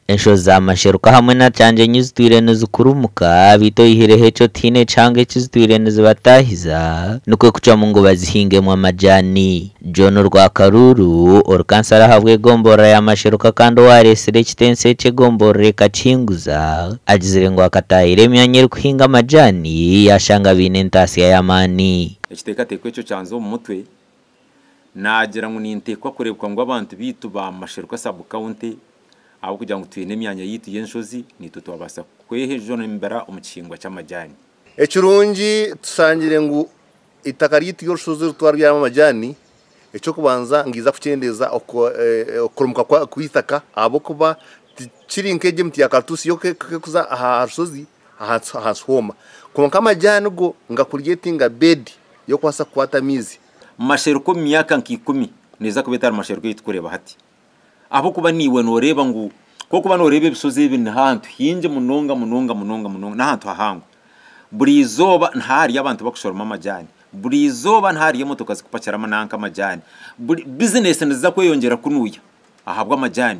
Enshozi za Masheruka hamwe na Kyangyenyi zitwire nizikurumuka beitu oyihireho ekyo tihaine ekihanga eki zitwire nizibataahiza nikwo kucwamu ngu bazihingemu amajani. John Rwakaruru, ori kansara ahabw'egomborora ya Masheruka kandi owareetsire ekitenso eki egomborora ekakihinguza, agizire ngu akataahira emyanya erikuhinga amajani yashanga baine entaasya y'amaani. Ekiteekateeko ekyo kyanza omu mutwe, naagira ngu ninteekwa kureebeka ngu abantu baitu ba Masheruka sub-county ahabw'okugira ngu twine emyanya yaitu y'enshozi, naitwe twabaasa kwejumbira omu kihingwa ky'amajaani. Ekirungi tushangire ngu eitaka ryaitu ry'orushozi oru twarubyaramu amajaani, eky'okubanza nigiiza kukyendeeza okukurumuka kw'eitaka ahabw'okuba tikiri nk'egi emiti ya karituusi yo ku erikuza aha rushozi ahansi hooma. Kwonka amajaani go nigakuryetinga bedi y'okubaasa kukwata amaizi. Mashereka omu myaka nka ikumi neeza kuba etari mashereka ei turikureeba hati. Ahabw'okuba naiwe nooreeba ngu ku orikuba nooreeba ebishozi ebi n'ahantu haingi munonga munonga munonga munonga n'ahantu hahango. Buri izooba niha hariyo abantu barikushoroma amajaani, buri izooba niha hariyo emotoka zirikupakiramu nanka amajaani, buri bizinesi niziza kweyongyera kunuya ahabw'amajaani.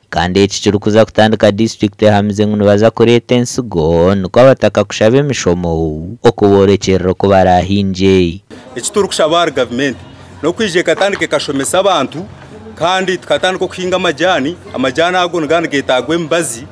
Kandi eki kirikuza kutandika disiturikiti ehamize ngu nibaza kureeta ensigo nikwo abataka kushaba emishomo okuborekyerera oku baraahingye. Eki turikushaba ahari gavumenti n'okwija ekatandika ekashomesa abantu kandi tukatandika okuhinga amajaani, amajaani ago nigaba nigetagwa emibazi,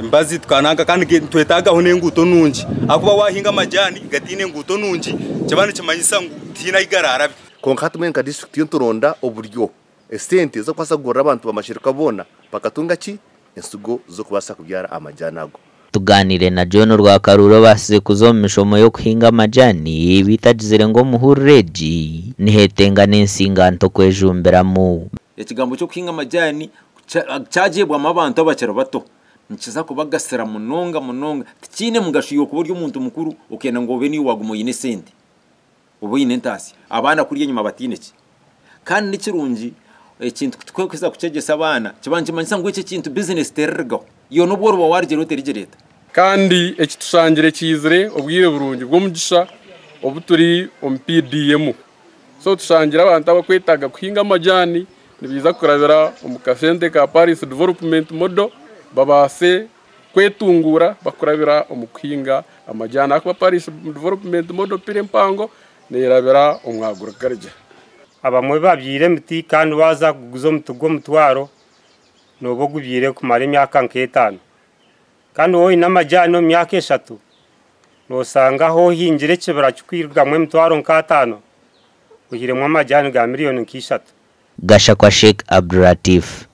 emibazi tukananka kandi nitwetagaho n'enguuto nungi ahakuba wahinga amajaani gataine nguuto nungi nikiba nikimanyisa ngu tihaine ahu garaarabe. Kwonka hati mbwenu nka disiturikiti yo nituronda oburyo esente z'okubaasa kugurira abantu b'amashereka boona bakatunga ki? Ensigo z'okubaasa kubyara amajaani ago. Tugaaniire na John Rwakarura obaasize kuza omu mishomo y'okuhinga amajaani beitu agizire ngu omu hururu egi nihetenga n'ensingaanto kwejumbiramu. Ekigambo ky'okuhinga amajaani kyagyebwamu abantu abakiri bato nikiza kubagasira munonga munonga. Tikiine mugasho iwe kuba ori omuntu mukuru okenda ngu obe niiwe waaguma oine esente. Oba oine entaasya, abaana kuriya enyima bataine ki. Kandi ni kirungi ekintu ku turikuheza kukyegyesa abaana, kiba nikimanyisa ngu eki ekintu bizinesi terirugaho. Iwe n'obu oriba waarugireho terigireeta. Kandi eki tushangire kiizire obwire burungi bw'omugisha obu turi omu PDM. So tushangire abantu abakwetaaga kuhinga amajaani nibaija kurabira omu kasente ka Parish Development Model babaase kwetunguura bakurabira omu kuhinga amajaani ahakuba Parish Development Model Pillar empango neerabira omu agriculture. Abamwe babyaire emiti kandi waaza kuguza omuti gw'omutwaro nooba ogubyaire kumara emyaka nk'etaano. Kandi waaba oine amajaani omu myaka eshatu, noosanga ahu ohingire ekibira kirikurugamu emitwaro nk'ataano, oihiremu amajaani ga miriyoni nk'ishatu. Gashakwa Sheikh Abdulatif.